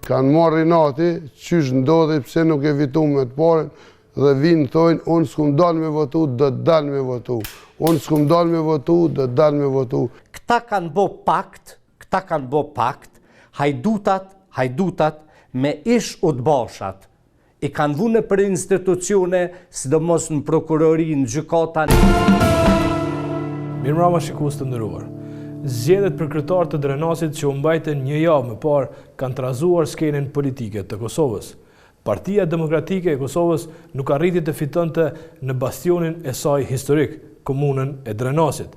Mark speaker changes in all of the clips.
Speaker 1: Kanë marrë inati, qysh ndodhi, pse nuk e fitum me të parën, dhe vinë thojnë, unë s'kum dalë me votu, do të dalë me votu. Unë s'kum dalë me votu, do të dalë me votu.
Speaker 2: Këta kanë bo pakt, këta kanë bo pakt, hajdutat, hajdutat, me ish udbashat, I kanë vu nëpër institucione, sidomos në prokurori, në gjykata.
Speaker 3: Mirëmbrëma shikues të nderuar. Zgjedhjet për kryetar të Drenasit që u mbajtën një javë më parë kanë trazuar skenën politike të Kosovës. Partia Demokratike e Kosovës nuk arriti të fitonte në bastionin e saj historik, komunën e Drenasit.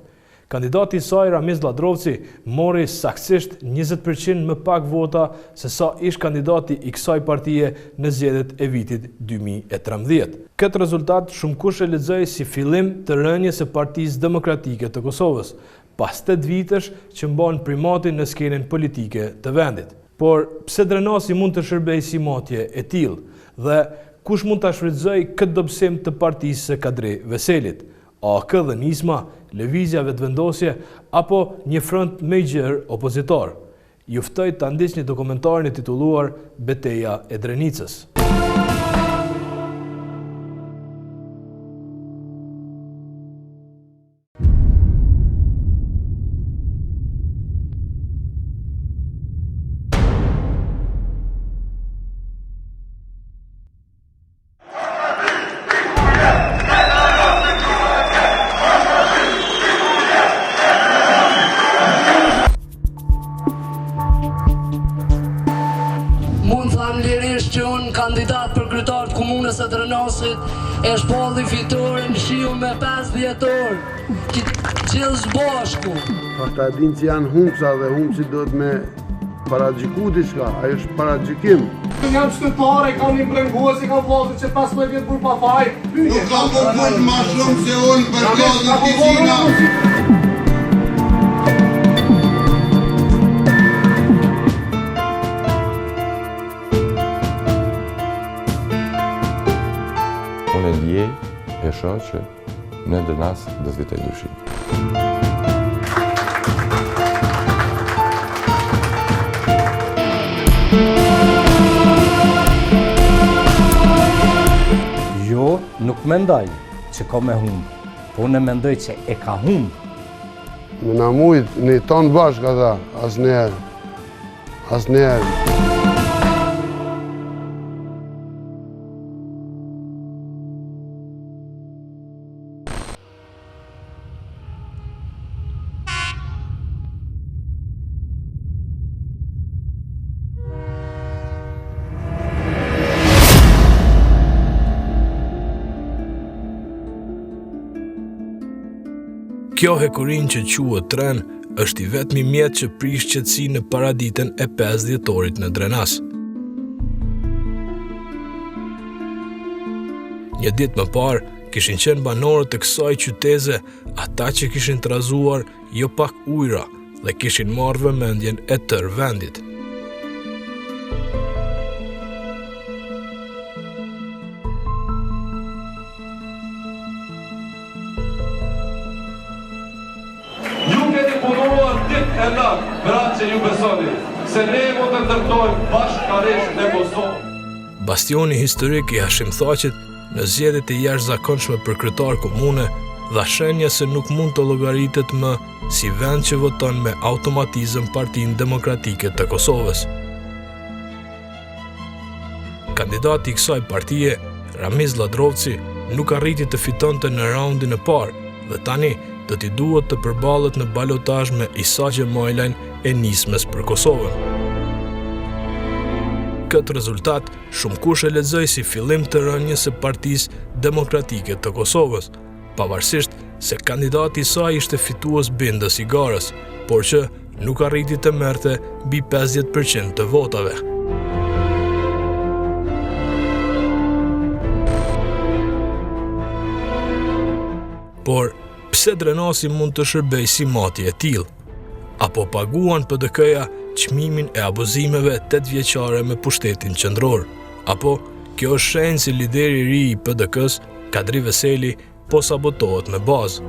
Speaker 3: Kandidati i saj Ramiz Lladrovci mori saktësisht 20 për qind më pak vota se sa ish-kandidati i kësaj partie në zgjedhjet e vitit 2013. Këtë rezultat shumëkush e lexoi si fillim të rënies së Partisë Demokratike të Kosovës, pas tetë vitesh që mban primatin në skenën politike të vendit. Por, pse Drenasi mund të shërbejë si matje e tillë? Dhe, kush mund ta shfrytëzojë këtë dobësim të partisë së Kadri Veselit? AAK dhe Nisma, Lëvizja Vetëvendosje apo një front më i gjerë opozitar. Ju ftoj ta ndiqni dokumentarin e titulluar Beteja e Drenicës.
Speaker 4: Mund të them lirisht që unë kandidat për kryetar të komunës së Drenasit e shpalli fitoren shiu me 5 dhjetor gjithë së bashku.
Speaker 1: Pa ta din që janë humbësa dhe humbësi duhet me Paragjyku diçka, ajo është paragjykim.
Speaker 5: Unë jam qytetar, e kam një brengosje, i kam vllazën që 15 vjet burg pa faj.
Speaker 6: Nuk ka popull ma shumë se unë për vllazën Tiqina.
Speaker 7: Unë e ndjej, e shoh që Në Drenas do të fitojë ndryshimi.
Speaker 2: Jo, nuk mendoj që ka me humbë, po unë mendoj që e ka humbë.
Speaker 1: Me na mujtë, një tonë bashkë, ata, asnjëherë. Asnjëherë.
Speaker 3: Kjo hekurinë që quhet tren është i vetmi mjet që prish qetësinë në paraditen e 5 dhjetorit në Drenas. Një ditë më parë, kishin qenë banorët e kësaj qyteze ata që kishin trazuar jo pak ujra dhe kishin marrë vëmendjen e tërë vendit.
Speaker 5: Ju keni punuar ditë e natë për atë që ju besoni, se ne mund të ndërtojmë bashkarisht në Kosovë.
Speaker 3: Bastioni historik i Hashim Thaçit në zgjedhjet e jashtëzakonshme për kryetar komune dha shenja se nuk mund të llogaritet më si vend që voton me automatizëm Partinë Demokratike të Kosovës. Kandidati i kësaj partie, Ramiz Lladrovci, nuk arriti të fitonte në raundin e parë dhe tani do t'i duhet të përballet në balotazh me Isa Xhemajlajn e Nismës për Kosovën. Këtë rezultat shumëkush e lexoi si fillim të rënies së Partisë Demokratike të Kosovës, pavarësisht se kandidati i saj ishte fitues bindës i garës, por që nuk arriti të merrte mbi 50% të votave. Por, pse Drenasi mund të shërbejë si matje e tillë? A po paguan PDK-ja çmimin e abuzimeve tetëvjeçare me pushtetin qendror? Apo, kjo është shenjë se lideri i ri i PDK-së, Kadri Veseli, po sabotohet në bazë.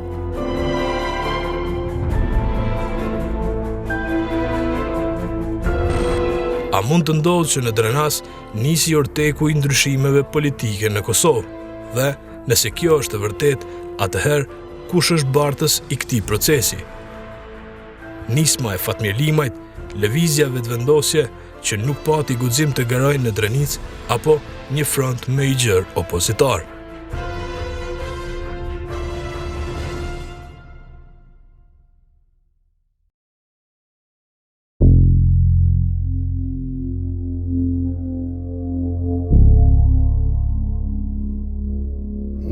Speaker 3: A mund të ndodhë që në Drenas nisi orteku i ndryshimeve politike në Kosovë? Dhe, nëse kjo është e vërtetë, atëherë kush është bartës i këtij procesi? Nisma e Fatmir Limajt, Lëvizja Vetëvendosje që nuk pati guxim të garojë në Drenicë apo një front më i gjerë opozitar.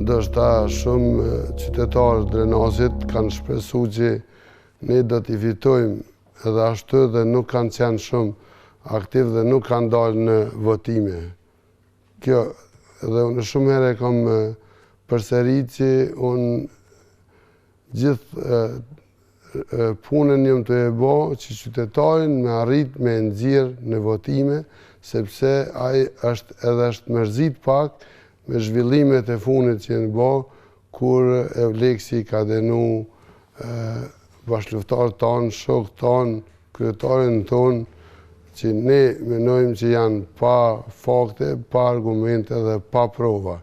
Speaker 1: Ndoshta shumë qytetarë të Drenasit kanë shpresu që ne do t'i fitojmë edhe ashtu dhe nuk kanë qenë shumë aktiv dhe nuk kanë dalë në votime. Kjo, edhe unë shumë herë e kam përsërit që unë gjithë punën jam tu e bo që qytetarin me arrit me nxjerr në votime, sepse ai është edhe është mërzit pak me zhvillimet e fundit që janë bo, kur Euleksi ka dënu bashkëluftëtarët tanë, shokët tanë, kryetarin tonë, që ne menojmë që janë pa fakte, pa argumente dhe pa prova.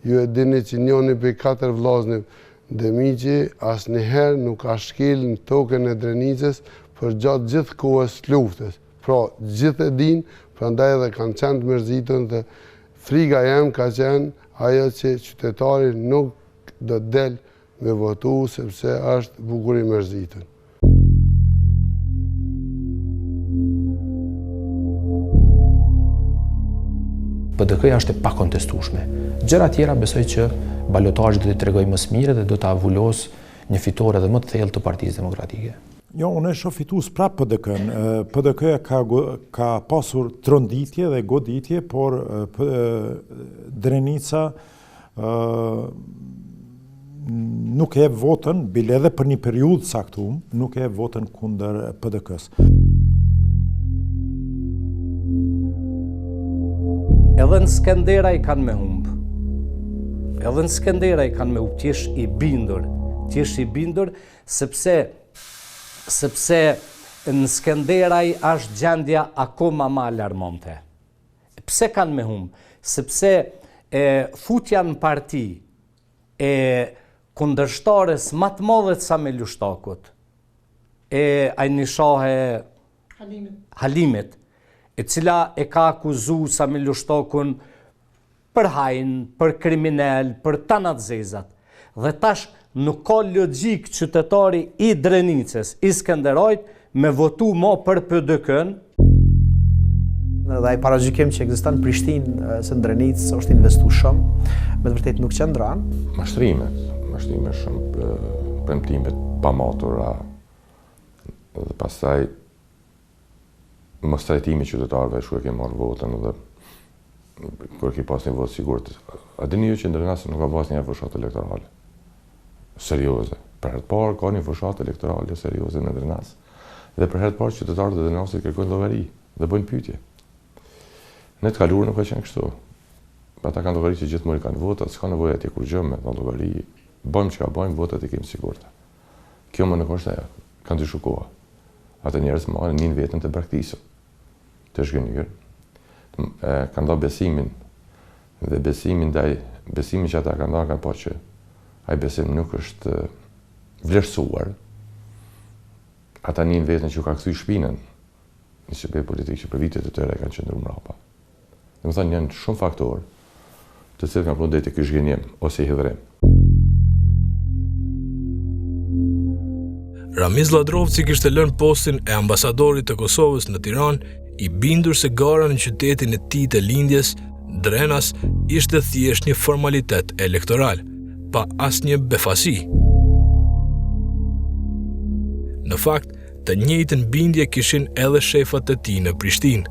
Speaker 1: Ju e dini që njoni prej katër vllaznit Demiqi asnjëherë nuk ka shkel në tokën e Drenicës përgjatë gjithë kohës së luftës. Pra, gjithë e dinë, prandaj edhe kanë qenë të mërzitun dhe friga jem ka qenë ajo që qytetari nuk do të del me votu sepse është bukur i mërzitun.
Speaker 8: PDK-ja është e pakontestueshme. Gjëra tjera besoj që balotazhi do t'i tregojë më së miri dhe do ta vulosë një fitore edhe më të thellë të Partisë Demokratike.
Speaker 9: Jo, unë e shoh fitues prapë PDK-në. PDK-ja ka ka pasur tronditje dhe goditje, por Drenica nuk e jep votën, bile edhe për një periudhë caktum, nuk e jep votën kundër PDK-së.
Speaker 2: Edhe në Skenderaj kanë me humbë. Edhe në Skenderaj kanë me humbë, t'jesh i bindur. T'jesh i bindur, sepse, sepse në Skenderaj është gjendja akoma ma alarmante. Pse kanë me humbë? Sepse e futja në parti e kundërshtares ma të madhe të Sami Lushtakut, e Ajnishahe Halimit. Halimit, e cila e ka akuzu Sami Lushtakun për hajn, për kriminel, për tana të zezat. Dhe tash nuk ka logjikë qytetari i Drenicës, i Skenderajt, me votu mo për PDK-në,
Speaker 10: Dhe ai paragjykim që ekziston në Prishtinë se në Drenicë është investu shumë, me të vërtetë nuk qëndron.
Speaker 7: Mashtrimet, mashtrime shumë premtime të pamatura dhe pastaj mostrajtimi i qytetarëve kur e ke marrë votën dhe kur e ke pas një votë sigurt. A dini ju që në Drenas nuk ka pas një fushatë elektorale? Serioze. Për herë të parë ka një fushatë elektorale serioze në Drenas. Dhe për herë të parë qytetarët e Drenasit kërkojnë llogari dhe bëjnë pyetje. Në të kaluarën nuk ka qenë kështu. Ata kanë llogari që gjithmonë kanë votat, s'ka nevojë atje kurgjë me dhënë llogari. Bëjmë çka bëjmë, votat i kemi sigurta. Kjo më nuk është ajo. Ka ndryshu koha. Ata njerëz ma e nin veten të braktisur, të zhgënjyer, kanë dhënë besimin dhe besimin ndaj besimin që ata kanë dhënë kanë pa që ai besim nuk është vlerësuar. Ata nin veten që u ka kthy shpinën një subjekt politik që për vite të tëra e kanë qëndru mrapa. Domethënë janë shumë faktorë të cilët kanë pru deri te ky zhgënjim ose hidhërim.
Speaker 3: Ramiz Lladrovci kishte lënë postin e ambasadorit të Kosovës në Tiranë, i bindur se gara në qytetin e tij të lindjes, Drenas, ishte thjesht një formalitet elektoral, pa asnjë befasi. Në fakt, Të njëjtën bindje kishin edhe shefat e tij në Prishtinë.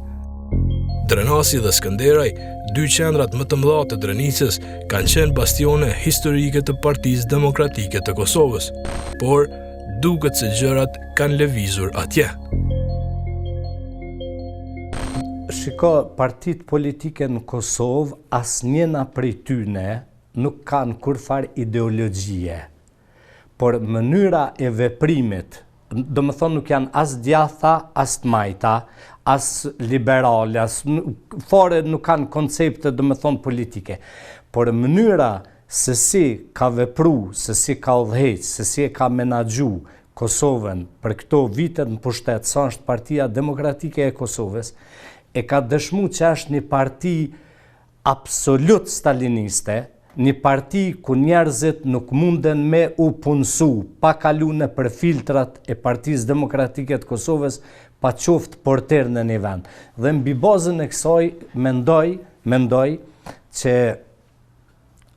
Speaker 3: Drenasi dhe Skënderaj, dy qendrat më të mëdha të Drenicës, kanë qenë bastione historike të Partisë Demokratike të Kosovës, por duket se gjërat kanë lëvizur atje.
Speaker 2: Shiko, partitë politike në Kosovë, asnjëna prej tyne nuk kanë kurrfarë ideologjie. Por mënyra e veprimit, Domethonë nuk janë as djathta, as të majta, as liberale, as fare nuk kanë koncepte, domethonë, politike. Por mënyra se si ka vepru, se si ka udhëheq, se si e ka menaxhu Kosovën për këto vitet në pushtet, sa është Partia Demokratike e Kosovës, e ka dëshmu që është një parti absolut staliniste, një parti ku njerëzit nuk munden me u punësu pa kalu nëpër filtrat e Partisë Demokratike të Kosovës, pa qoftë porter në një vend. Dhe mbi bazën e kësaj mendoj, mendoj që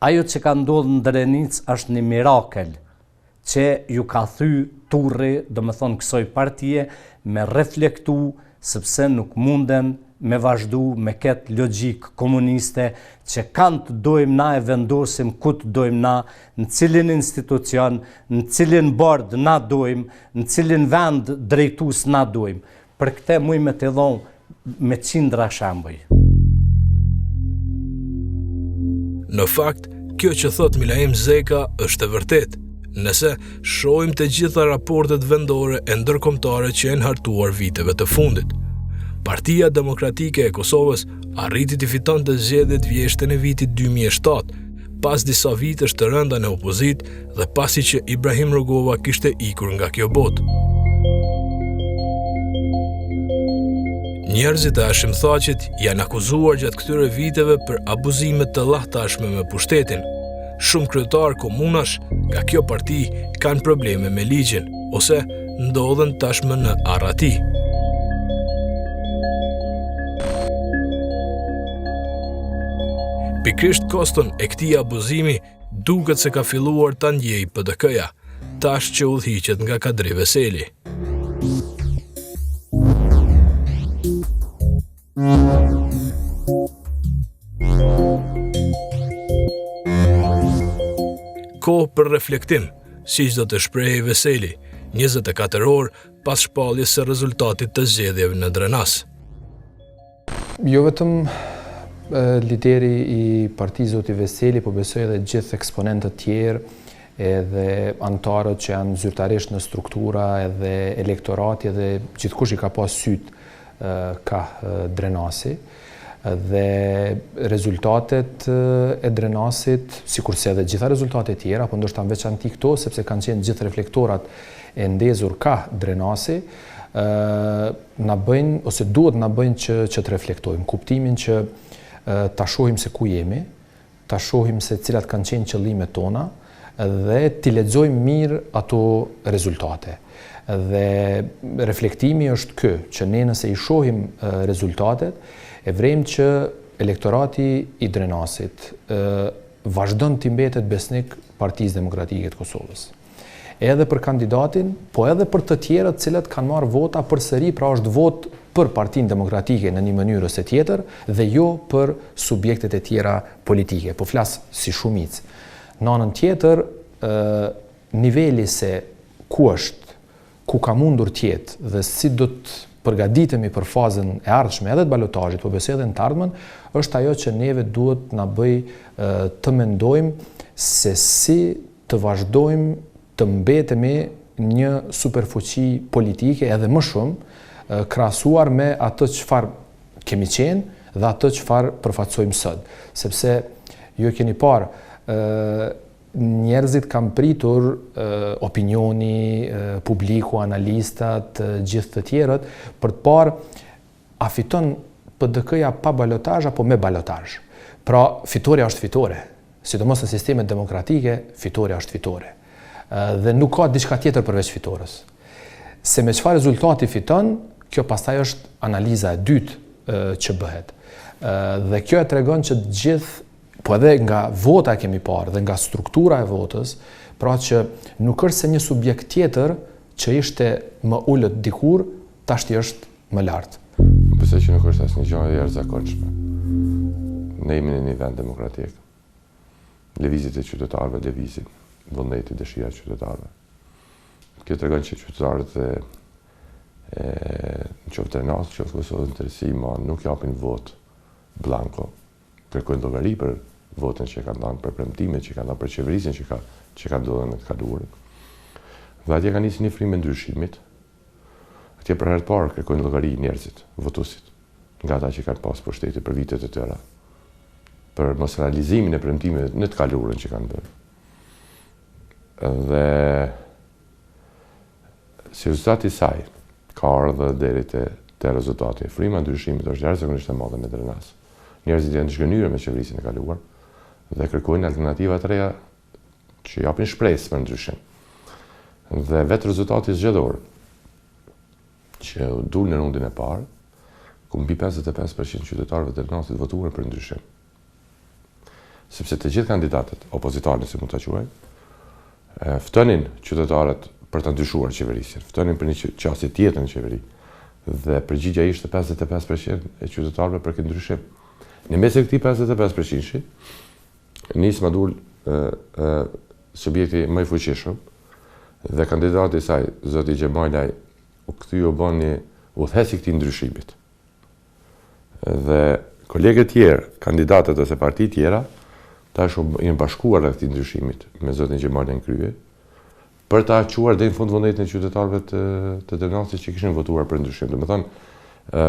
Speaker 2: ajo që ka ndodhë në Drenicë është një mirakel që ju ka thy turri, domethonë kësoj partie, me reflektu, sepse nuk munden me vazhdu me këtë logjikë komuniste që kanë të dojmë na e vendosim ku të dojmë na, në cilin institucion, në cilin bord na dojmë, në cilin vend drejtus na dojmë. Për këte muj me të dhonë me qindra shembuj.
Speaker 3: Në fakt, kjo që thotë Milaim Zeka është e vërtetë, nëse shohim të gjitha raportet vendore e ndërkombëtare që janë hartuar viteve të fundit. Partia Demokratike e Kosovës arriti të fitonte zgjedhjet vjeshtën e vitit 2007, pas disa vitesh të rënda në opozitë dhe pasi që Ibrahim Rugova kishte ikur nga kjo botë. Njerëzit e Hashim Thaçit janë akuzuar gjatë këtyre viteve për abuzime të llahtarshme me pushtetin. Shumë kryetarë komunash nga kjo parti kanë probleme me ligjin ose ndodhen tashmë në arrati. Pikërisht koston e këtij abuzimi Duket se ka filluar ta ndjejë PDK-ja, tash që udhëhiqet nga Kadri Veseli. Kohë për reflektim, siç do të shprehej Veseli, 24 orë pas shpalljes së rezultatit të zgjedhjeve në Drenas.
Speaker 8: Jo vetëm lideri i partisë zoti Veseli, po besoj edhe gjithë eksponentët tjerë, edhe anëtarët që janë zyrtarisht në struktura, edhe elektorati, edhe gjithkush i ka pas sytë kah Drenasi. Dhe rezultatet e Drenasit, sikurse edhe gjitha rezultatet tjera, po ndoshta në veçanti këto, sepse kanë qenë gjithë reflektorat e ndezur kah Drenasi, na bëjnë ose duhet na bëjnë që që të reflektojmë, kuptimin që ta shohim se ku jemi, ta shohim se cilat kanë qenë qëllimet tona dhe t'i lexojmë mirë ato rezultate. Dhe reflektimi është ky, që ne nëse i shohim rezultatet, e vrejmë që elektorati i Drenasit vazhdon t'i mbetet besnik Partisë Demokratike të Kosovës. edhe për kandidatin, po edhe për të tjerët të cilët kanë marrë vota përsëri, pra është votë për Partinë Demokratike në një mënyrë ose tjetër dhe jo për subjektet e tjera politike. Po flas si shumicë. Në anën tjetër, ë niveli se ku është, ku ka mundur të jetë dhe si do të përgatitemi për fazën e ardhshme edhe të balotazhit, po besoj edhe në të ardhmen, është ajo që neve duhet të na bëjë të mendojmë se si të vazhdojmë të mbetemi një superfuqi politike edhe më shumë, krahasuar me atë çfarë kemi qenë dhe atë çfarë përfaqësojmë sot. Sepse ju e keni parë, njerëzit kanë pritur opinioni, publiku, analistat, gjithë të tjerët, për të parë A fiton PDK-ja pa balotazh apo me balotazh? Pra, fitorja është fitore. Sidomos në sistemet demokratike, fitorja është fitore. Dhe nuk ka diçka tjetër përveç fitores. Se me çfarë rezultati fiton, kjo pastaj është analiza e dytë që bëhet. Dhe kjo e tregon që të gjithë, po edhe nga vota e kemi parë dhe nga struktura e votës, pra që nuk është se një subjekt tjetër që ishte më ulët dikur, tashti është më lart.
Speaker 7: Besoj që nuk është asnjë gjë e jashtëzakonshme. Ne jemi në një vend demokratik. Lëvizjet e qytetarëve lëvizin, vullneti, dëshira e qytetarëve. Kjo tregon që qytetarët e e në qoftë Drenasit, qoftë Kosovës në tërësi, ma nuk japin votë blanko. Kërkojnë llogari për votën që kanë dhënë, për premtimet që kanë dhënë, për qeverisjen që ka që ka ndodhur në të kaluarën. Dhe atje ka nisur një frymë e ndryshimit. Atje për herë të parë kërkojnë llogari njerëzit, votuesit, nga ata që kanë pas pushtetin për vite të tëra, për mosrealizimin e premtimeve në të kaluarën që kanë bërë. Dhe si rezultat i saj, ka ardhë deri te, te rezultati. Fryma e ndryshimit është jashtëzakonisht e madhe në Drenas. Njerëzit janë zhgënjyer me qeverisjen e kaluar dhe kërkojnë alternativa të reja që japin shpresë për ndryshim. Dhe vetë rezultati zgjedhor që u dul në rundin e parë, ku mbi 55% qytetarëve të Drenasit votuan për ndryshim. Sepse të gjithë kandidatët opozitarë, nëse mund ta quaj, ftonin qytetarët për ta ndryshuar qeverisjen, ftonin për një qasje tjetër në qeveri. Dhe përgjigja ishte 55% e qytetarëve për këtë ndryshim. Në mes të këtij 55%-shi, Nisma dul subjekti më i fuqishëm dhe kandidati i saj, zoti Xhemajlaj, u kthye u bë një udhëheqës i këtij ndryshimit. Dhe kolegët tjerë, kandidatët ose partitë tjera, tash janë bashkuar rreth këtij ndryshimit me zotin Xhemajlaj në krye, për ta çuar deri në fund vullnetin e qytetarëve të të Drenasit që kishin votuar për ndryshim. Domethënë,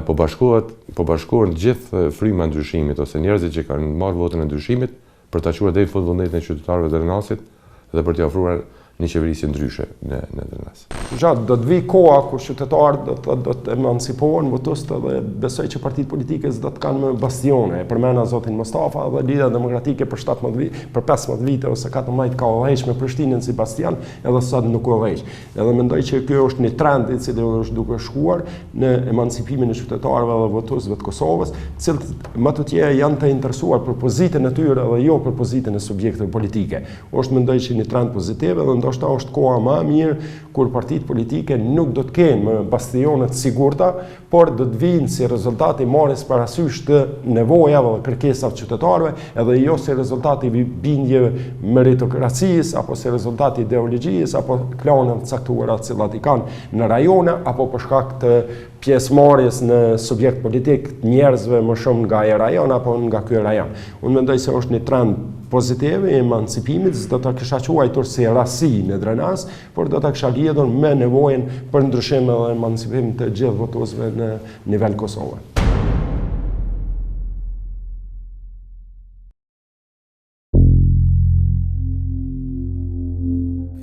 Speaker 7: po bashkohet, po bashkohen gjithë fryma e ndryshimit ose njerëzit që kanë marrë votën e ndryshimit për ta çuar deri në fund vullnetin e qytetarëve të Drenasit dhe për t'i ofruar një qeverisje ndryshe në në
Speaker 11: Drenas. Ja, do të vijë koha kur qytetarët do të do të emancipohen votuesit dhe besoj që partitë politike s'do të kanë më bastione. E përmenda zotin Mustafa dhe Lidhja Demokratike për 17 vite, për 15 vite ose 14 ka udhëheq me Prishtinën si bastion, edhe sot nuk udhëheq. Edhe mendoj që ky është një trend i cili është duke shkuar në emancipimin e qytetarëve dhe votuesve të Kosovës, të cilët më tutje janë të interesuar për pozitën e tyre dhe jo për pozitën e subjekteve politike. Është mendoj që një trend pozitiv edhe ndoshta është koha më e mirë kur partitë politike nuk do të kenë më bastione të sigurta, por do të vijnë si rezultat i marrjes parasysh të nevojave dhe kërkesave të qytetarëve, edhe jo si rezultat i bindjeve meritokracisë apo si rezultat i ideologjisë apo klaneve të caktuara të cilat i kanë në rajone apo për shkak të pjesëmarrjes në subjekt politik të njerëzve më shumë nga ai rajon apo nga ky rajon. Unë mendoj se është një trend pozitiv i emancipimit, s'do ta kisha quajtur si rasi në Drenas, por do ta kisha lidhur me nevojën për ndryshim edhe emancipim të gjithë votuesve në nivel Kosove.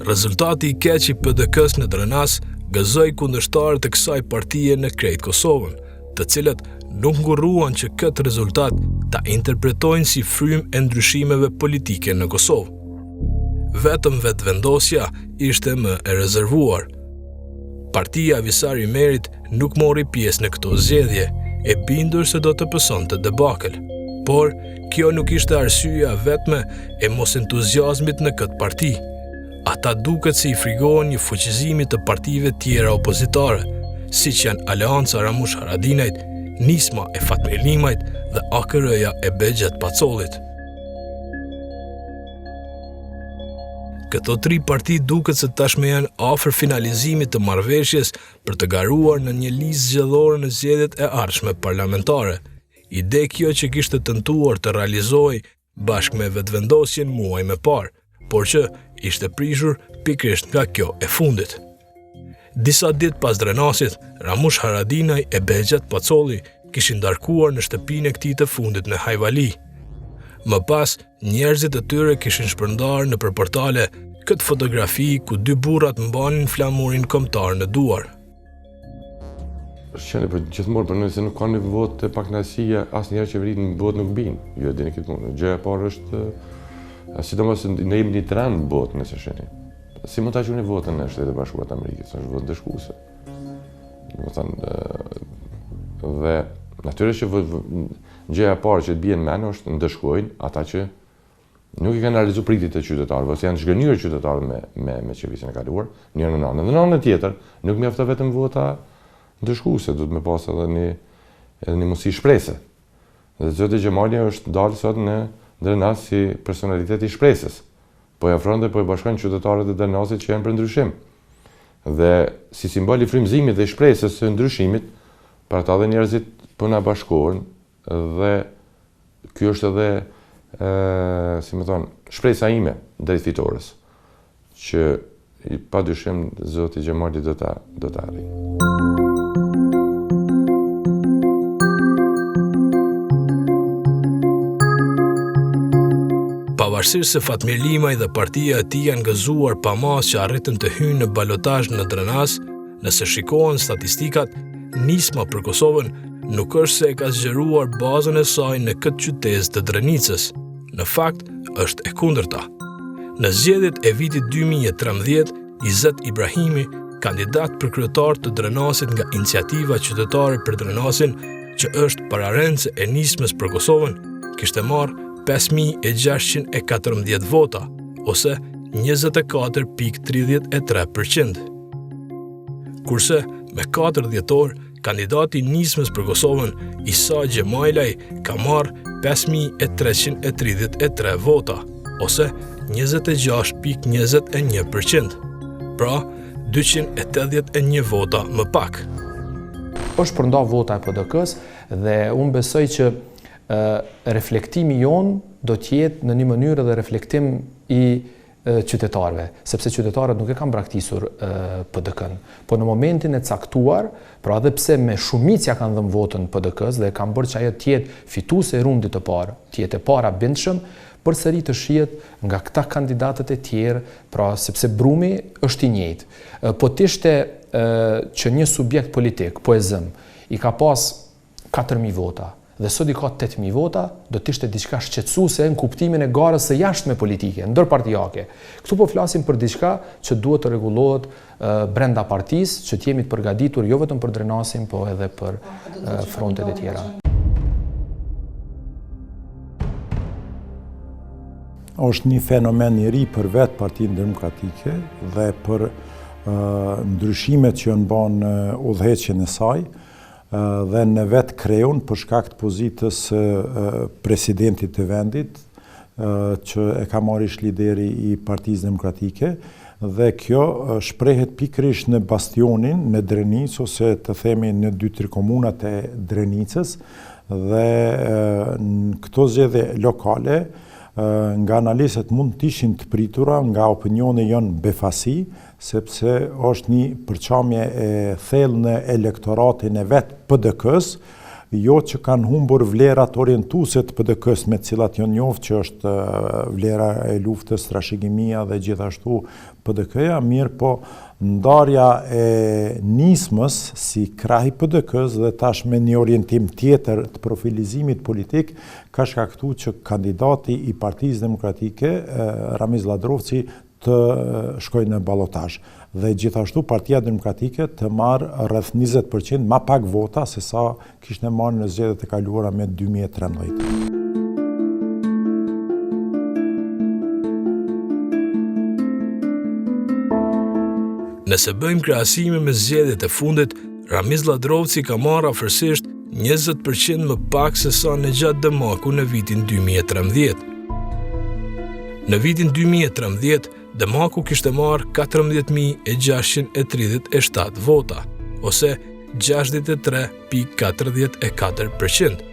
Speaker 3: Rezultati i keq i PDK-së në Drenas gëzoi kundërshtarët e kësaj partie në krejt Kosovën, të cilët nuk ngurruan që këtë rezultat ta interpretojnë si frymë e ndryshimeve politike në Kosovë. Vetëm Vetëvendosja ishte më e rezervuar. Partia e Visar Ymerit nuk mori pjesë në këto zgjedhje, e bindur se do të pësonte debakël. Por, kjo nuk ishte arsyeja e vetme e mosentuziazmit në këtë parti. Ata duket se i frigohen një fuqizimi të partive tjera opozitare, siç janë Aleanca e Ramush Haradinajt, Nisma e Fatmir Limajt dhe AKR-ja e Behgjet Pacollit. Këto tri parti duket se tashmë janë afër finalizimit të marrëveshjes për të garuar në një listë zgjedhore në zgjedhjet e ardhshme parlamentare. Ide kjo që kishte tentuar të realizohej bashkë me Vetëvendosjen muaj më parë, por që ishte prishur pikërisht nga kjo e fundit. Disa ditë pas Drenasit, Ramush Haradinaj e Behgjet Pacolli kishin darkuar në shtëpinë e këtij të fundit në Hajvali. Më pas, njerëzit e tyre kishin shpërndarë nëpër portale këtë fotografi ku dy burrat mbanin flamurin kombëtar në duar.
Speaker 7: Shqeni, për po gjithmonë, për nëse nuk ka një votë të pakënaqësie, asnjëherë qeveritë në botë nuk binë. Ju e dini këtë punë. Gjëja e parë është, sidomos ne jemi një trend në botë, nëse shihni. Si mund ta quani votën në Shtetet e Bashkuara të Amerikës, është votë ndëshkuese. Domethënë, dhe natyrisht që gjëja e parë që të bie në mend është ndëshkojnë ata që nuk i kanë realizu pritjet e qytetarëve, ose janë zhgënjyer qytetarët me, me, me qeverisjen e kaluar, njërën anë. Dhe në anën tjetër, nuk mjafton vetëm vota ndëshkuese, duhet me pas edhe një, edhe një mundësi shprese. Dhe zoti Xhemajli është dalë sot në Drenas si personalitet i shpresës. Po i afron dhe po i bashkon qytetarët e Drenasit që janë për ndryshim. Dhe si simbol i frymëzimit dhe i shpresës së ndryshimit, për ata dhe njerëzit po na bashkohen dhe ky është edhe ë si me thonë, shpresa ime drejt fitores, që pa dyshim zoti Xhemajli do ta do ta arrijë.
Speaker 3: Pavarësisht se Fatmir Limaj dhe partia e tij janë gëzuar pa masë që arritën të hyjnë në balotazh në Drenas, nëse shikohen statistikat, Nisma për Kosovën nuk është se e ka zgjeruar bazën e saj në këtë qytezë të Drenicës. Në fakt, është e kundërta. Në zgjedhjet e vitit 2013, Izet Ibrahimi, kandidat për kryetar të Drenasit nga Iniciativa Qytetare për Drenasin, që është pararendëse e Nismës për Kosovën, kishte marrë 5614 vota, ose 24.33%. Kurse, me 4 dhjetor, kandidati i Nismës për Kosovën, Isa Xhemajlaj, ka marrë 5333 vota, ose 26.21%, pra 281 vota më pak.
Speaker 8: Është shpërnda vota e PDK-së dhe unë besoj që reflektimi jonë do të jetë në një mënyrë edhe reflektim i qytetarëve, sepse qytetarët nuk e kanë braktisur PDK-në. Po në momentin e caktuar, pra edhe pse me shumicë ia kanë dhënë votën PDK-së dhe e kanë bërë që ajo të jetë fituese e rundit të parë, të jetë e para bindshëm, përsëri të shihet nga këta kandidatët e tjerë, pra sepse brumi është i njëjtë. Po të ishte që një subjekt politik, po e zëmë, i ka pas 4.000 vota dhe sot i ka 8.000 vota, do të ishte diçka shqetësuese në kuptimin e garës së jashtme politike, ndërpartiake. Këtu po flasim për diçka që duhet të rregullohet brenda partisë, që të jemi të përgatitur jo vetëm për Drenasin, po edhe për frontet e tjera.
Speaker 9: Është një fenomen i ri për vetë Partinë Demokratike dhe për ndryshimet që janë ba në udhëheqjen e saj dhe në vetë kreun për shkak të pozitës së presidentit të vendit që e ka marrë ish lideri i Partisë Demokratike dhe kjo shprehet pikërisht në bastionin në Drenicë ose të themi në dy-tri komunat e Drenicës dhe në këto zgjedhje lokale nga analistët mund të ishin të pritura, nga opinioni janë befasi, sepse është një përçamje e thellë në elektoratin e vetë PDK-së, jo që kanë humbur vlerat orientuese të PDK-së me të cilat janë njoftë që është vlera e luftës, trashëgimia dhe gjithashtu PDK-ja, mirëpo ndarja e nismës si krah i PDK-së dhe tash me një orientim tjetër të profilizimit politik ka shkaktu që kandidati i Partisë Demokratike, Ramiz Lladrovci, të shkojë në balotazh dhe gjithashtu Partia Demokratike të marrë rreth 20% ma pak vota se sa kishte marrë në zgjedhjet e kaluara me 2013.
Speaker 3: Nëse bëjmë krahasime me zgjedhjet e fundit, Ramiz Lladrovci ka marrë afërsisht 20% më pak se sa Nexhat Demaku në vitin 2013. Në vitin 2013, Demaku kishte marrë 14.637 vota, ose 63.44%.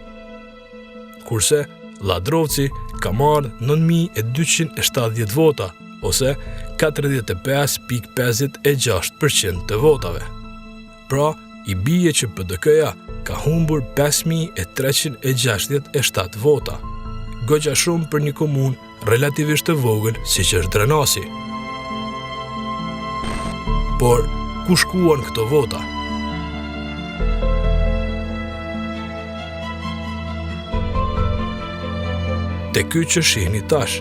Speaker 3: Kurse, Lladrovci ka marrë 9.270 vota, ose 45.56% të votave. Pra, i bie që PDK-ja ka humbur 5367 vota. Goxha shumë për një komunë relativisht të vogël siç është Drenasi. Por, ku shkuan këto vota? Te ky që shihni tash,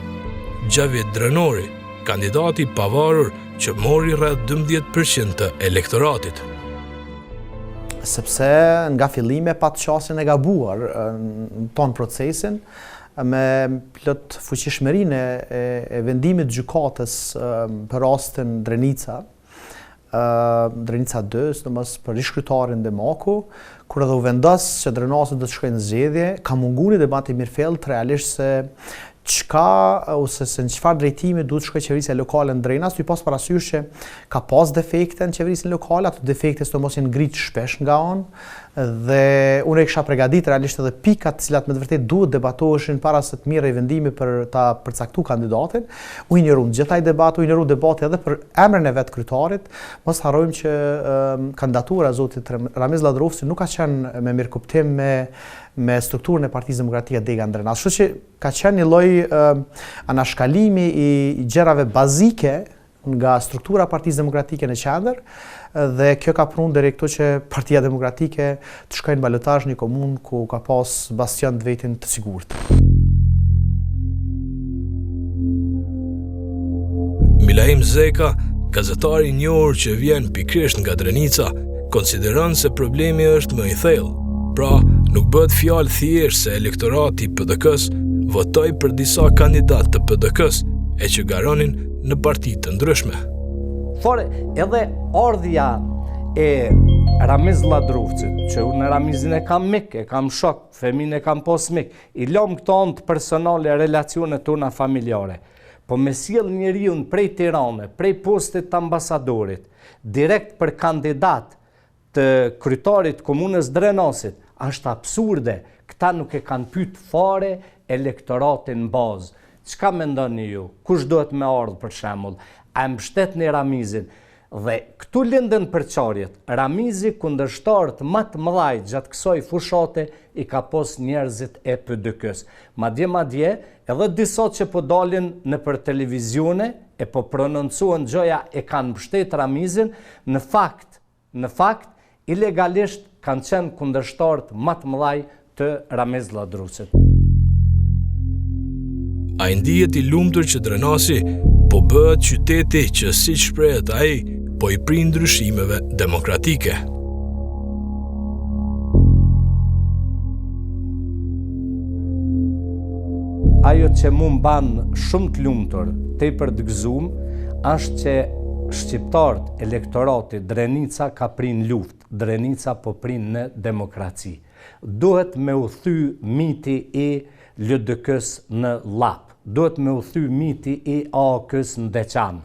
Speaker 3: Xhavit Drenori, kandidati i pavarur që mori rreth 12% të elektoratit.
Speaker 10: Sepse nga fillimi pat qasjen e gabuar në tonë procesin, me plotfuqishmërinë e, e, e vendimit gjykatës për rastin Drenica, Drenica 2, sidomos për ish-kryetarin Demaku, kur edhe u vendos që Drenasi do të shkojë në zgjedhje, ka mungu një debat i mirëfilltë realisht se çka ose se në çfarë drejtimi duhet të shkojë qeverisja lokale në Drenas, tu pas parasysh që ka pas defekte në qeverisjen lokale, ato defekte sidomos janë ngrit shpesh nga unë. Dhe unë e kisha pregadit realisht edhe pikat të cilat me të vërtetë duhet debatoheshin para se të mirrej vendimi për ta përcaktu kandidatin. U injoru gjithë ai debat, u injoru debati edhe për emrin e vetë kryetarit. Mos harrojmë që kandidatura e zotit Ramiz Lladrovci nuk ka qenë me mirëkuptim me me strukturën e Partisë Demokratike dega në Drenas. Kështu që ka qenë një lloj anashkalimi i gjërave bazike nga struktura e Partisë Demokratike në qendër dhe kjo ka prunë deri këtu që Partia Demokratike të shkojë në balotazh në një komunë ku ka pas bastion të vetin të sigurt.
Speaker 3: Milaim Zeka, gazetari i njohur që vjen pikërisht nga Drenica, konsideron se problemi është më i thellë. Pra, nuk bëhet fjalë thjesht se elektorati i PDK-së votoi për disa kandidatë të PDK-së e që garonin në parti të
Speaker 2: ndryshme. Fare, edhe ardhja e Ramiz Lladrovcit, që unë Ramizin e kam mik, e kam shok, femin e kam pos mik, i lom këto anët personale, relacionet tona familjare. Po me sjell njeriun prej Tirane, prej postit të ambasadorit, direkt për kandidat të kryetarit të komunës Drenasit, është absurde, këta nuk e kanë pyet fare elektoratin në bazë. Çka mendoni ju? Kush duhet me ardhë për shembull? A e mbështetni Ramizin? Dhe këtu lindën përçarjet. Ramizi kundërshtarët ma të mëdhaj gjatë kësaj fushate i ka pos njerëzit e PDK-së. Madje madje, edhe disa që po dalin nëpër televizione e po prononcohen gjoja e kanë mbështet Ramizin, në fakt Në fakt, ilegalisht kanë qenë kundërshtarët ma të mëdhaj të Ramiz Lladrovcit.
Speaker 3: Ai ndihet i lumtur që Drenasi po bëhet qyteti që siç shprehet ai, po i prin ndryshimeve demokratike.
Speaker 2: Ajo që mu m'ban shumë të lumtur, tepër të gëzum, është që shqiptarët, elektorati, Drenica ka pri n'luftë, Drenica po prin në demokraci. Duhet me u thy miti i LDK-së në Llap, duhet me u thy miti i AAK-së në Deçan.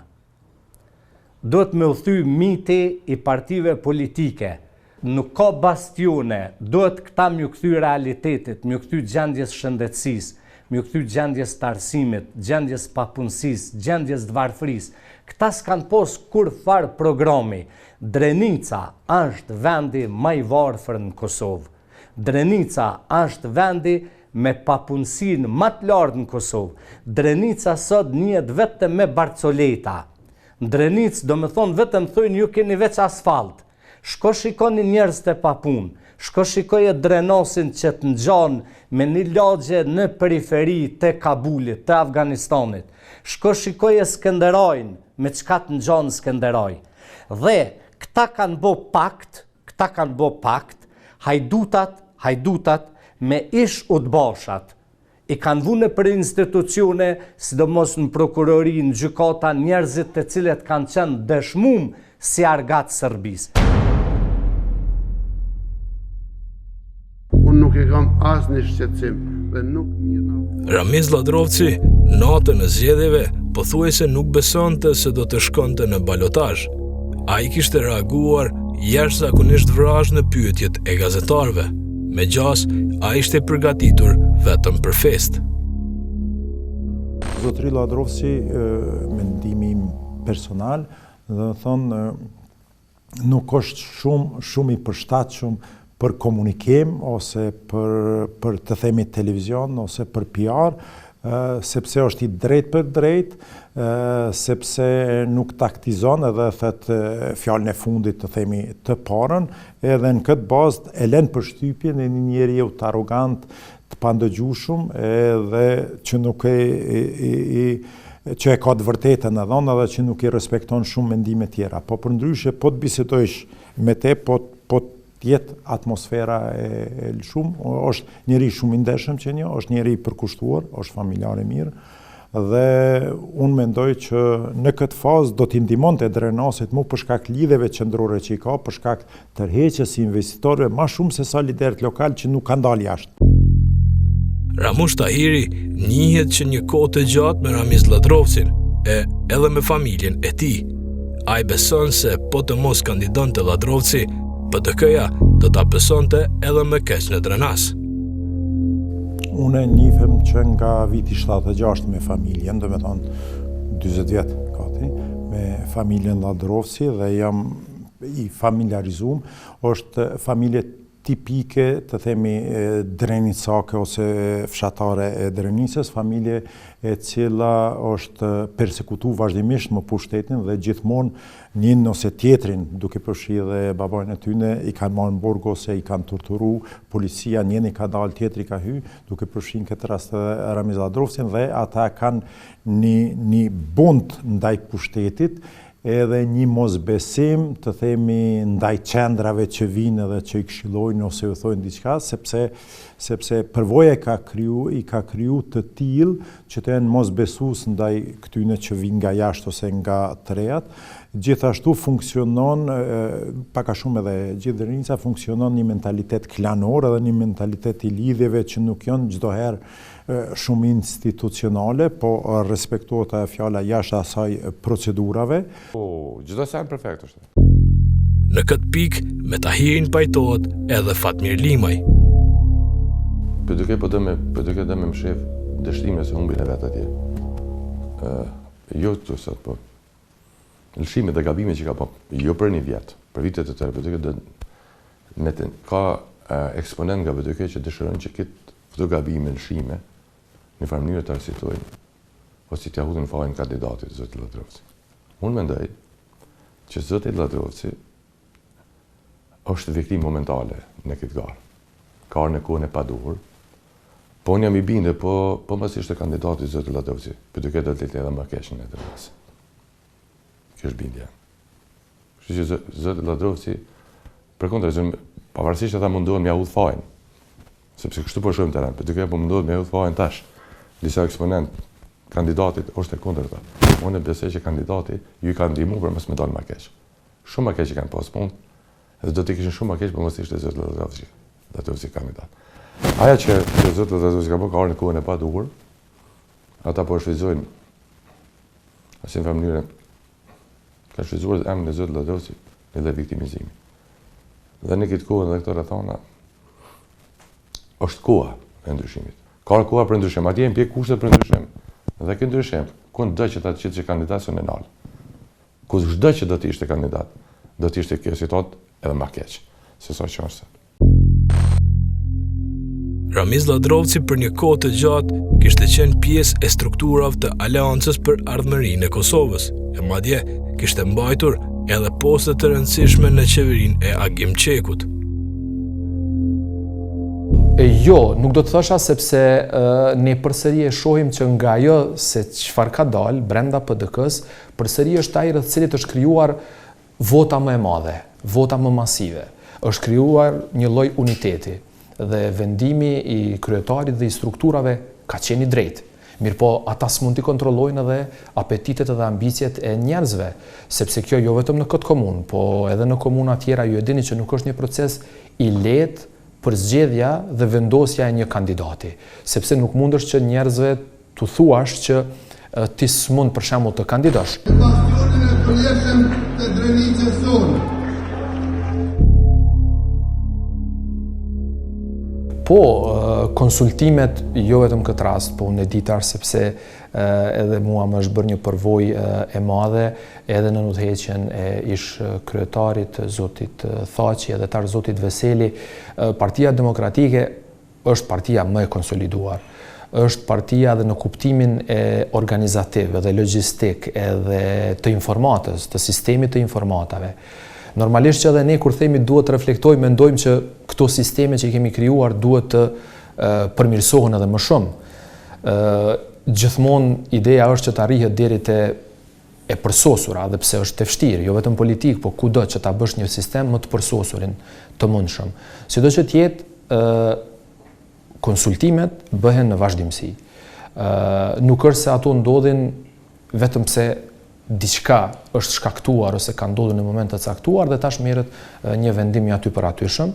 Speaker 2: Duhet me u thy miti i partive politike. Nuk ka bastione, duhet këta m'ju kthy realitetit, m'ju kthy gjendjes shëndetësisë, m'ju kthy gjendjes të arsimit, gjendjes papunësisë, gjendjes të varfërisë. Këta s'kanë pos kurrfarë programi. Drenica është vendi ma i varfër në Kosovë. Drenica është vendi me papunësinë ma të lartë në Kosovë. Drenica sot njihet vetëm me barcoleta. Në Drenicë, domethonë vetëm thojnë ju keni veç asfalt. Shko shikoni njerëzit e papunë, shko shikoje Drenasin që të ngjan me një lagje në periferi të Kabulit, të Afganistanit. Shko shikoje Skënderajn, me çka të ngjan Skënderaj. Dhe këta kanë bo pakt, Këta kanë bo pakt, hajdutat, hajdutat, me ish udbashat. I kanë vu nëpër institucione, sidomos në prokurori, në gjykata, njerëzit të cilët kanë qenë dëshmum si argat Serbisë.
Speaker 1: Unë nuk e kam asnjë shqetësim dhe nuk
Speaker 3: mirë Ramiz Lladrovci, natën e zgjedhjeve, pothuajse nuk besonte se do të shkonte në balotazh. Ai kishte reaguar jashtëzakonisht vrazhdë në pyetjet e gazetarëve. Me gjasë, ai ishte përgatitur vetëm për festë.
Speaker 9: Zotëri Lladrovci, mendimi im personal, domethonë, nuk është shumë shumë i përshtatshëm për komunikim ose për për të themi televizion ose për PR, sepse është i drejtpërdrejtë, sepse nuk taktizon edhe thotë fjalën e fundit të themi të parën, edhe në këtë bazë e len përshtypjen e një njeriu të arrogant, të pandëgjushëm edhe që nuk e, i, i, i që e ka të vërtetën e dhonë edhe që nuk i respekton shumë mendime tjera. Po përndryshe, po të bisedojsh me te, po, po të jetë atmosfera e, e lëshume, është njeri shumë i ndershëm që një, është njeri i përkushtuar, është familjar i mirë, dhe unë mendoj që në këtë fazë do t'i ndihmonte Drenasit mu për shkak lidhjeve qendrore që i ka, për shkak tërheqjes së investitorëve ma shumë se sa liderët lokal që nuk kanë dalë jashtë.
Speaker 3: Ramush Tahiri njihet që një kohë të gjatë me Ramiz Lladrovcin e edhe me familjen e tij. Ai beson se po të mos kandidonte Lladrovci, PDK-ja do ta pësonte edhe më keq në Drenas.
Speaker 9: Unë njifem që nga viti 76 me familjen, domethonë 40 vjet gati, me familjen Lladrovci dhe jam i familjarizum, është familje tipike, të themi, drenicake ose fshatare e Drenicës, familje e cila është persekutu vazhdimisht me pushtetin dhe gjithmonë njënin ose tjetrin, duke përfshi dhe babain e tyne, i kanë marrë në burg ose i kanë torturu policia, njëni ka dalë, tjetri ka hy, duke përfshi në këtë rast edhe Ramiz Lladrovcin dhe ata kanë një, një bunt ndaj pushtetit, edhe një mosbesim, të themi, ndaj qendrave që vijnë edhe që i këshillojnë ose ju thojnë diçka, sepse sepse përvoja ka kriju, i ka kriju të tillë që të jenë mosbesues ndaj këtyne që vijnë nga jashtë ose nga të rejat. Gjithashtu funksionon, pak a shumë edhe gjithë Drenica, funksionon një mentalitet klanor edhe një mentalitet i lidhjeve që nuk janë çdo herë shumë institucionale, po respektohet ajo fjala jashtë asaj procedurave.
Speaker 7: Po, çdo sen perfekt është.
Speaker 3: Në këtë pikë, me Tahirin pajtohet edhe Fatmir Limaj.
Speaker 7: PDK po do me, PDK do me mshef dështimin ose humbjen e vet atje. Ë, jo të sot, po lëshimet dhe gabimet që ka po, jo për një vjet, për vite të tëra, PDK do me të, ka eksponent nga PDK që dëshirojnë që këtë këto gabime, lëshime, në farë mënyrë të arsyetojnë ose t'ia hudhin fajin kandidatit zoti Lladrovci. Unë mendoj që zoti Lladrovci është viktimë momentale në këtë garë. Ka ardhur në kohën e paduhur. Po unë jam i bindur, po po mos ishte kandidati zoti Lladrovci, PDK do të edhe më keq në Drenas. Kjo është bindja. Kështu që zoti Lladrovci përkundër, pavarësisht ata mundohen me ia hudh fajin. Sepse kështu po shohim terren, PDK po mundohet me ia hudh fajin tash. Disa eksponent kandidatit është e kundërta. Unë besoj që kandidati ju i ka ndihmuar për mos me dalë më keq. Shumë më keq i kanë pas punë, dhe do të kishin shumë më keq po mos ishte zoti Lladrovci. Lladrovci kandidat. Ajo që që zoti Lladrovci ka bërë ka ardhur në kohën e paduhur. Ata po e shfrytëzojnë asë në mënyrë ka shfrytëzuar emrin e zotit Lladrovci në dhe viktimizimi. Dhe në këtë kohë dhe këto rrethana është koha e ndryshimit. Ka koha për ndryshim, atje janë pjek kushtet për ndryshim. Dhe ky ndryshim, kushdo që ta qit kandidat s'e nal. Kushdo që do të ishte kandidat, do të ishte kjo situatë edhe më keq se sa që është.
Speaker 3: Ramiz Lladrovci për një kohë të gjatë kishte qenë pjesë e strukturave të Aleancës për Ardhmërinë e Kosovës, e madje kishte mbajtur edhe poste të rëndësishme në qeverinë e Agim Çekut.
Speaker 8: E jo, nuk do të thosha sepse e, ne përsëri e shohim që nga ajo se çfarë ka dalë brenda PDK-s, përsëri është ai rreth cilit është krijuar vota më e madhe, vota më masive. Është krijuar një lloj uniteti dhe vendimi i kryetarit dhe i strukturave ka qenë i drejtë. Mirëpo, ata s'mund t'i kontrollojnë edhe apetitet edhe ambiciet e njerëzve, sepse kjo jo vetëm në këtë komunë, po edhe në komuna tjera ju e dini që nuk është një proces i lehtë përzgjedhja dhe vendosja e një kandidati, sepse nuk mundesh që njerëzve t'u thuash që ti s'mund për shembull të kandidosh.
Speaker 6: Në bastionin e përjetshëm të Drenicës sonë.
Speaker 8: Po, konsultimet jo vetëm këtë rast, po unë e di tash sepse edhe mua më është bërë një përvojë e madhe edhe në udhëheqjen e ish kryetarit zotit Thaçi edhe tash zotit Veseli, Partia Demokratike është partia më e konsoliduar. Është partia edhe në kuptimin e organizativ, edhe logjistik, edhe të informatës, të sistemit të informatave. Normalisht që edhe ne kur themi duhet të reflektojmë, mendojmë që këto sisteme që i kemi krijuar duhet të përmirësohen edhe më shumë. Ë gjithmonë ideja është që të arrihet deri te e përsosura, edhe pse është e vështirë, jo vetëm politikë, po kudo që ta bësh një sistem më të përsosurin të mundshëm. Sido që të jetë, ë konsultimet bëhen në vazhdimësi. Ë nuk është se ato ndodhin vetëm pse diçka është shkaktuar ose ka ndodhur në moment të caktuar dhe tash merret një vendim i aty për atyshëm.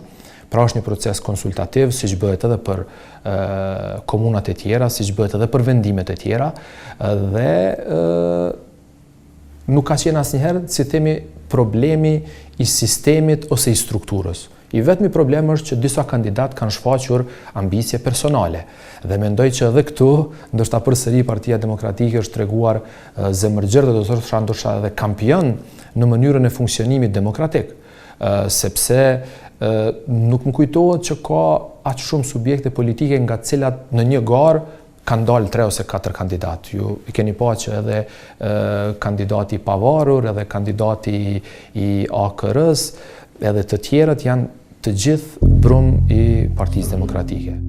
Speaker 8: Pra është një proces konsultativ, siç bëhet edhe për e, komunat e tjera, siç bëhet edhe për vendimet e tjera, dhe e, Nuk ka qenë asnjëherë, si themi, problemi i sistemit ose i strukturës. I vetmi problem është që disa kandidatë kanë shfaqur ambicie personale. Dhe mendoj që edhe këtu, ndoshta përsëri Partia Demokratike është treguar zemërgjerë dhe do të thosha ndoshta edhe kampion në mënyrën e funksionimit demokratik. Sepse nuk më kujtohet që ka aq shumë subjekte politike nga të cilat në një garë kanë dalë 3 ose 4 kandidatë. Ju i keni pa që edhe e, kandidati i pavarur, edhe kandidati i, i AKR-s, edhe të tjerët janë të gjithë brum i Partisë Demokratike.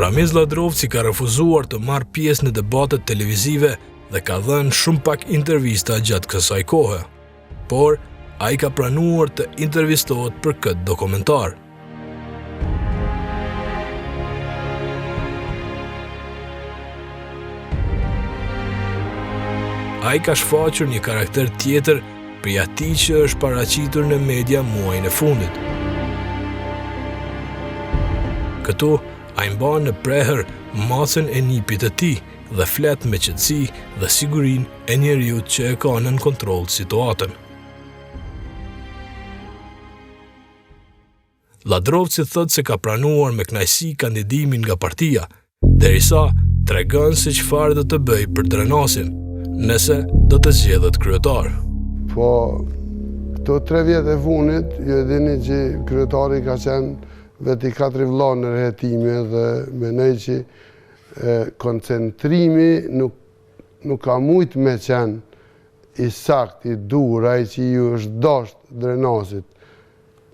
Speaker 3: Ramiz Lladrovci ka refuzuar të marrë pjesë në debatet televizive dhe ka dhënë shumë pak intervista gjatë kësaj kohe. Por, ai ka pranuar të intervistohet për këtë dokumentar. Ai ka shfaqur një karakter tjetër prej atij që është paraqitur në media muajin e fundit. Këtu, ai mban në prehër macen e nipit të tij dhe flet me qetësi dhe sigurinë e njeriut që e ka nën kontroll situatën. Lladrovci thotë se ka pranuar me kënaqësi kandidimin nga partia, derisa tregon se çfarë do të bëjë për Drenasin, nëse do të zgjedhet kryetar.
Speaker 1: Po, këto tre vjet e funit, ju e dini që kryetari ka qenë vetë i katri vlla në hetime dhe menoj që koncentrimi nuk, nuk ka mujtë me qenë i sakt, i duhur, ai që ju është dasht Drenasit.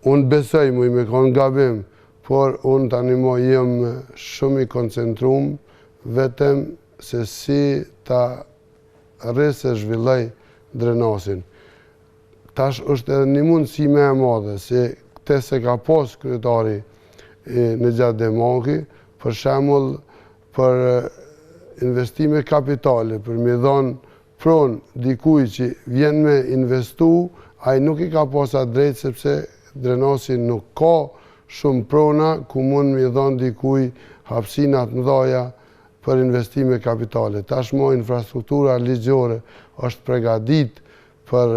Speaker 1: Unë besoj muj me konë gabim, por unë tani mo jem shumë i koncentrum vetëm se si ta rris e zhvilloj Drenasin. Tash është edhe një mundësi më e madhe, se këtë s'e ka pas kryetari Nexhat Demaku, për shembull për investime kapitale, për me dhonë pronë dikuj që vjen me investu, ai nuk i ka pas atë drejtë sepse Drenasi nuk ka shumë prona ku mund me i dhonë dikuj hapësina të mdhaja për investime kapitale. Tashmo infrastruktura ligjore është pregadit për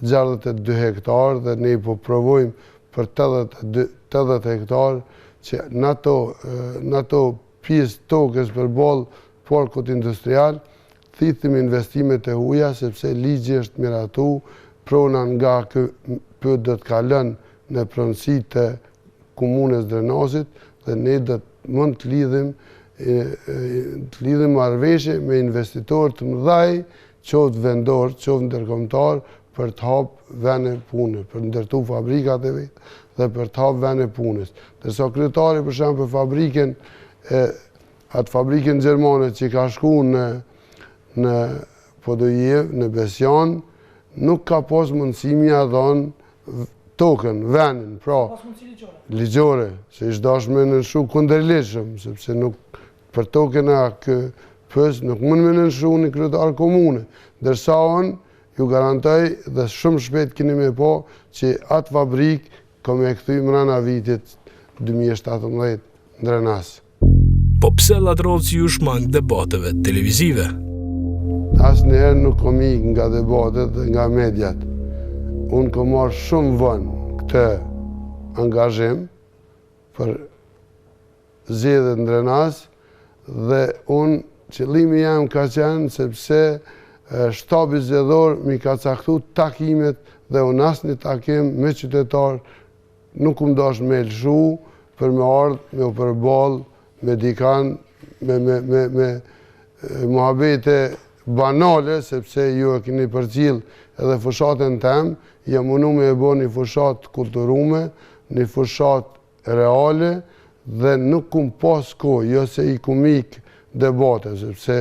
Speaker 1: 62 hektarë dhe ne po provojmë për 80 hektarë që në ato pjesë tokës përballë parkut industrial, thithim investimet e huja sepse ligji është miratu, prona nga AKP do të kalon në pronësi të komunës Drenasit dhe ne do të mund të lidhim të lidhim marrëveshje me investitorë të mëdhaj, qoftë vendor, qoftë ndërkombëtar, për të hapë vende pune, për të ndërtu fabrikat e veta dhe për të hapë vende punës. Ndërsa kryetari për shembull për fabrikën e atë fabrikën gjermane që ka shku në në Podujevë, në Besianë, nuk ka pas mundësi me ia dhonë tokën, venin, pra, ligjore, se ish dash me nënshkru kundërligjshëm, sepse nuk për tokën e AKP-së nuk mund me nënshkru një kryetar komune, ndërsa unë ju garantoj dhe shumë shpejt keni me pa që atë fabrikë kam me e kthy mrena vitit 2017 në Drenas.
Speaker 3: Po pse Lladrovci iu shmang debateve televizive?
Speaker 1: Asnjëherë nuk kom ik nga debatet dhe nga mediat. Unë kom marrë shumë vonë këtë angazhim për zgjedhjet në Drenas dhe unë qëllimi jem ka qenë sepse shtabi zgjedhor m'i ka caktu takimet dhe unë asnjë takim me qytetarë nuk kum dash me lëshu për me ardhë me u përball me dikan me me me me muhabete banale sepse ju e keni përcjell edhe fushatën tem jam munu me e bo një fushatë kulturume një fushatë reale dhe nuk kum pas kohë jo se i kum ik debate sepse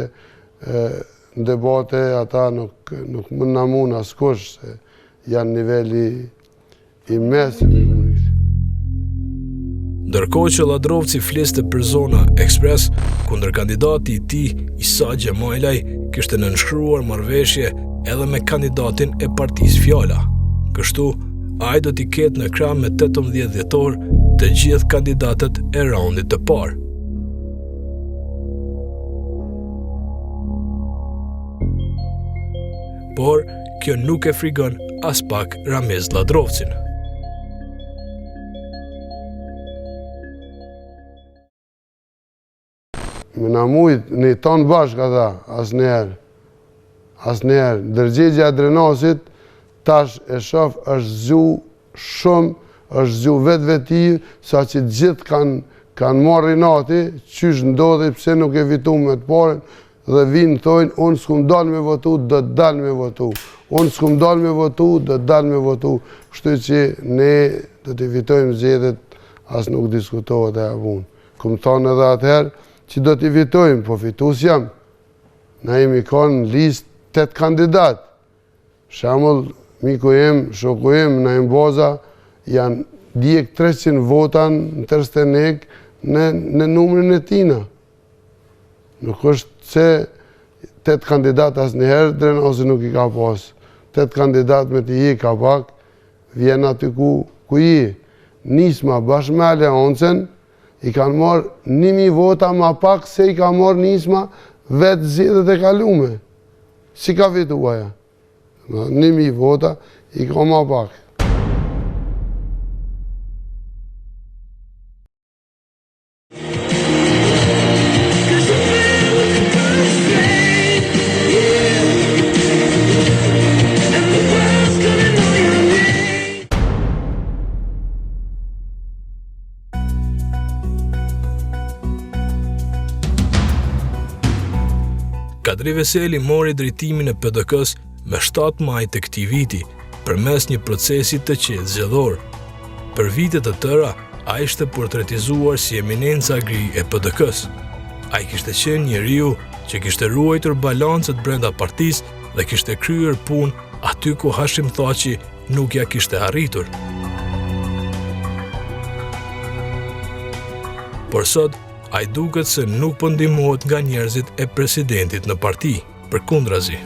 Speaker 1: në debate ata nuk nuk mund na mund askush se janë niveli i mesëm i komunikimit.
Speaker 3: Ndërkohë që Lladrovci fliste për Zona Express, kundërkandidati i tij, Isa Xhemajlaj, kishte nënshkruar marrëveshje edhe me kandidatin e partisë Fjala. Kështu, ai do t'i ketë në krah me 18 dhjetor të gjithë kandidatët e raundit të parë. Por, kjo nuk e frigon aspak Ramiz Lladrovcin.
Speaker 1: Me na mujt, ne tonë bashkë ata, asnjëherë. Asnjëherë. Ndërgjegja e Drenasit, tash e shof, është zgju shumë, është zgju vetvetiu, saqë gjithë kanë kanë marrë inati, qysh ndodhi, pse nuk e fitum me të parën, dhe vinë thojnë, unë s'kum dalë me votu, do të dalë me votu. Unë s'kum dalë me votu, do të dalë me votu. Kështu që ne do t'i fitojmë zgjedhjet, as nuk diskutohet ajo punë. Kum thonë edhe atëherë që do t'i fitojmë, po fitus jam. Na jemi kanë në listë 8 kandidat. Shembull, miku im, shoku im, Naim Baza, janë djeg 300 vota në Tërstenik në, në numrin e tina. Nuk është se 8 kandidat asnjëherë, Drenasi nuk i ka pas. 8 kandidat me t'i hjek ka pak, vjen aty ku, ku je. Nisma bashkë me Aleancën, i kanë marrë 1.000 vota ma pak se i ka marrë Nisma vetë zgjedhjet e kalume. Si ka fitu aja? 1.000 vota i ka ma pak.
Speaker 3: Kadri Veseli mori drejtimin e PDK-së me 7 maj të këtij viti, përmes një procesi të qetë zgjedhor. Për vite të tëra, ai ishte portretizuar si eminenca gri e PDK-së. Ai kishte qenë njeriu që kishte ruajtur balancët brenda partisë dhe kishte kryer punë aty ku Hashim Thaçi nuk ia kishte arritur. Por sot, ai duket se nuk po ndihmohet nga njerëzit e presidentit në parti. Përkundrazi.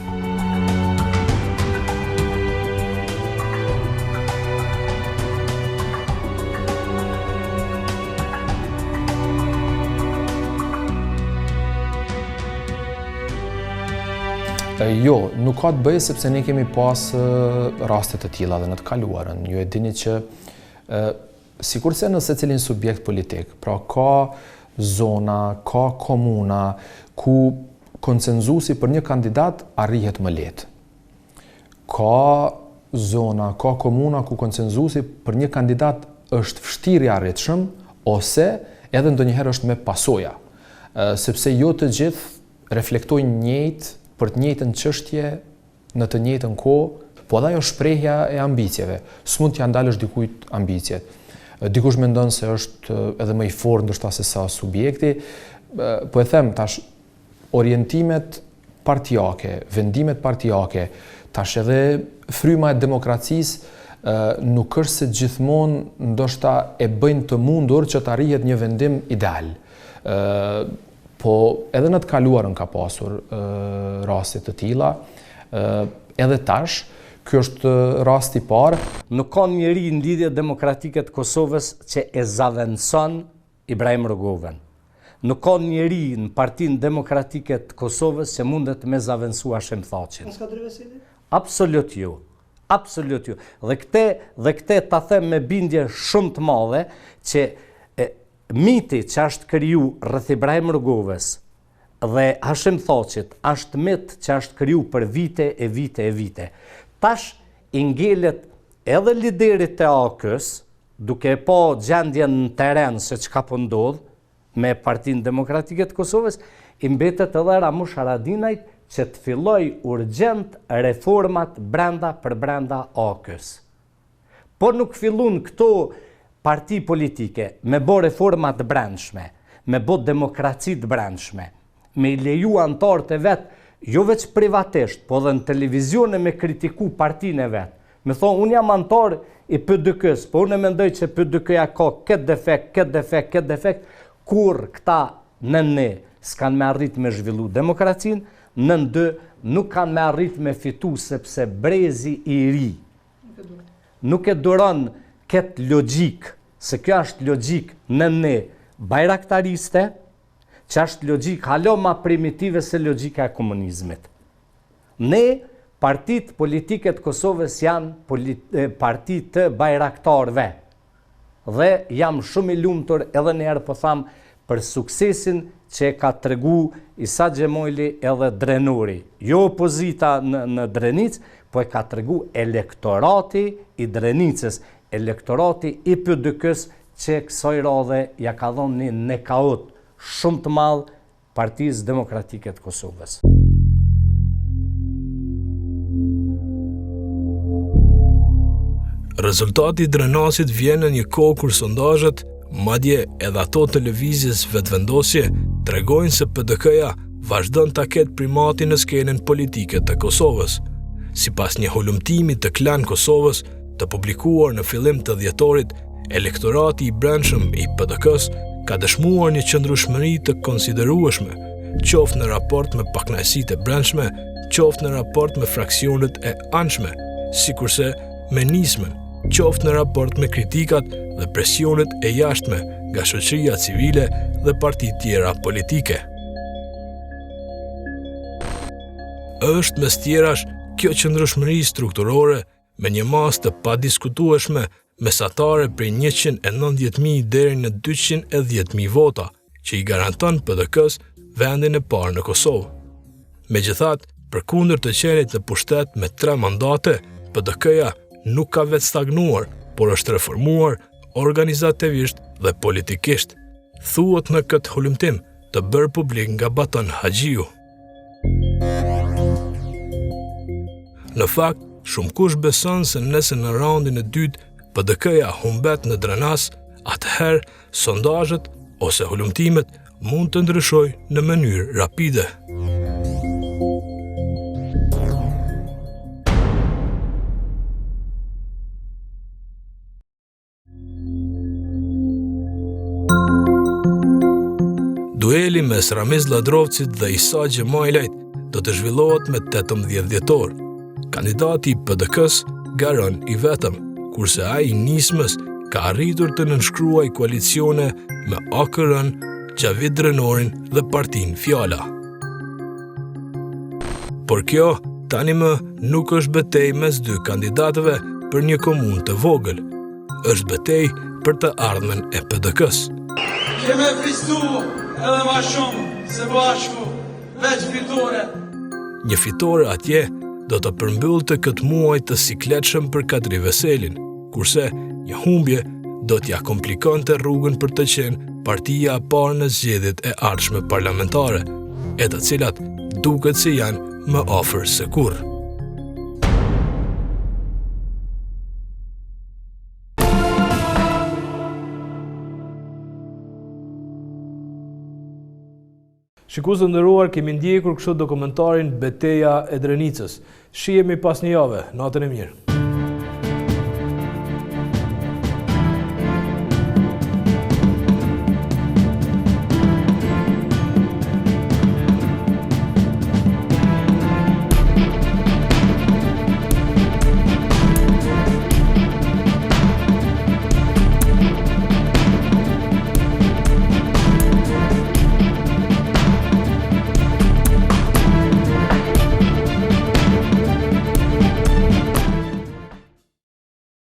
Speaker 8: Jo, nuk ka të bëjë sepse ne kemi pas raste të tilla dhe në të kaluarën. Ju e dini që Sikurse në secilin subjekt politik, pra ka zona, ka komuna ku konsenzusi për një kandidat arrihet më lehtë. Ka zona, ka komuna ku konsenzusi për një kandidat është vështirë i arritshëm ose edhe ndonjëherë është me pasoja. Sepse jo të gjithë reflektojnë njëjtë për të njëjtën çështje në të njëjtën kohë, po edhe ajo shprehja e ambicieve. S'mund t'ia ndalësh dikujt ambiciet. Dikush mendon se është edhe më i fortë ndoshta se sa subjekti, po e them tash orientimet partiake, vendimet partiake, tash edhe fryma e demokracisë nuk është se gjithmonë ndoshta e bëjnë të mundur që të arrihet një vendim ideal. Po edhe në të kaluarën ka pasur raste të tilla, edhe tash, ky është rasti i parë.
Speaker 2: Nuk ka njeri në Lidhje Demokratike të Kosovës që e zavendëson Ibrahim Rugovën. Nuk ka njeri në Partinë Demokratike të Kosovës që mundet me zavendësu Hashim Thaçin.
Speaker 10: As Kadri Veseli?
Speaker 2: Absolut jo. Absolut jo. Dhe këte, dhe këte ta them me bindje shumë të madhe që e, Miti që është kriju rreth Ibrahim Rugovës dhe Hashim Thaçit është mit që është kriju për vite e vite e vite. Tash i ngelet edhe liderit të AAK-së, duke e pa gjendjen në teren se çka po ndodh me Partinë Demokratike të Kosovës, i mbetet edhe Ramush Haradinajt që të fillojë urgjent reformat brenda për brenda AAK-së. Po nuk fillun këto parti politike me bo reforma të brendshme, me bo demokraci të brendshme, me i leju anëtarët e vet, jo veç privatisht, po edhe në televizione me kritiku partinë e vet. Me thonë, unë jam anëtar i PDK-së, po unë e mendoj që PDK-ja ka këtë defekt, këtë defekt, këtë defekt, kurrë këta nën një s'kanë me arrit me zhvillu demokracinë, nën dy nuk kanë me arrit me fitu sepse brezi i ri. nuk e duron këtë logjikë, se kjo është logjikë në ne bajraktariste, që është logjikë hala ma primitive se logjika e komunizmit. Ne, partitë politike të Kosovës janë parti të bajraktarëve. Dhe jam shumë i lumtur edhe një herë po tham për suksesin që e ka tregu Isa Xhemajli edhe Drenori. Jo opozita në, në Drenicë, po e ka tregu elektorati i Drenicës, elektorati i PDK-së që kësaj radhe ja ka dhonë një nekaut shumë të madh Partisë Demokratike të Kosovës.
Speaker 3: Rezultati i Drenasit vjen në një kohë kur sondazhet, madje edhe ato të lëvizjes Vetëvendosje, tregojnë se PDK-ja vazhdon ta ketë primatin në skenën politike të Kosovës. Sipas një hulumtimi të Klan Kosovës, të publikuar në fillim të dhjetorit, Elektorati i brendshëm i PDK-së ka dëshmuar një qëndrueshmëri të konsiderueshme, qoftë në raport me pakënaqësitë e brendshme, qoftë në raport me fraksionet e anshme, sikurse me Nismën, qoftë në raport me kritikat dhe presionet e jashtme nga shoqëria civile dhe partitë tjera politike. Është mes tjerash kjo qëndrueshmëri strukturore me një masë të padiskutueshme mesatare prej 190.000 deri në 210.000 vota, që i garanton PDK-së vendin e parë në Kosovë. Megjithatë, përkundër të qenit në pushtet me tre mandate, PDK-ja nuk ka veç stagnuar, por është reformuar organizativisht dhe politikisht, thuhet në këtë hulumtim të bërë publik nga Baton Haxhiu. Në fakt, shumëkush beson se nëse në raundin e dytë PDK-ja humbet në Drenas, atëherë sondazhet ose hulumtimet mund të ndryshojnë në mënyrë rapide. Dueli mes Ramiz Lladrovcit dhe Isa Xhemajlajt do të zhvillohet me 18 dhjetor. Kandidati i PDK-së garon i vetëm, kurse ai i Nismës ka arritur të nënshkruajë koalicione me AKR-n, Xhavit Drenorin dhe Partinë Fjala. Por kjo tani më nuk është betejë mes dy kandidatëve për një komunë të vogël. Është betejë për të ardhmen e
Speaker 12: PDK-së. Kemi festu edhe ma shumë së bashku, veç fitore.
Speaker 3: Një fitore atje do të përmbyllte këtë muaj të sikletshëm për Kadri Veselin, kurse një humbje do t'ia komplikonte rrugën për të qenë partia e parë në zgjedhjet e ardhshme parlamentare, e të cilat duket se janë më afër se kurrë. Shikues të nderuar, kemi ndjekur kështu dokumentarin Beteja e Drenicës. Shihemi pas një jave, natën e mirë.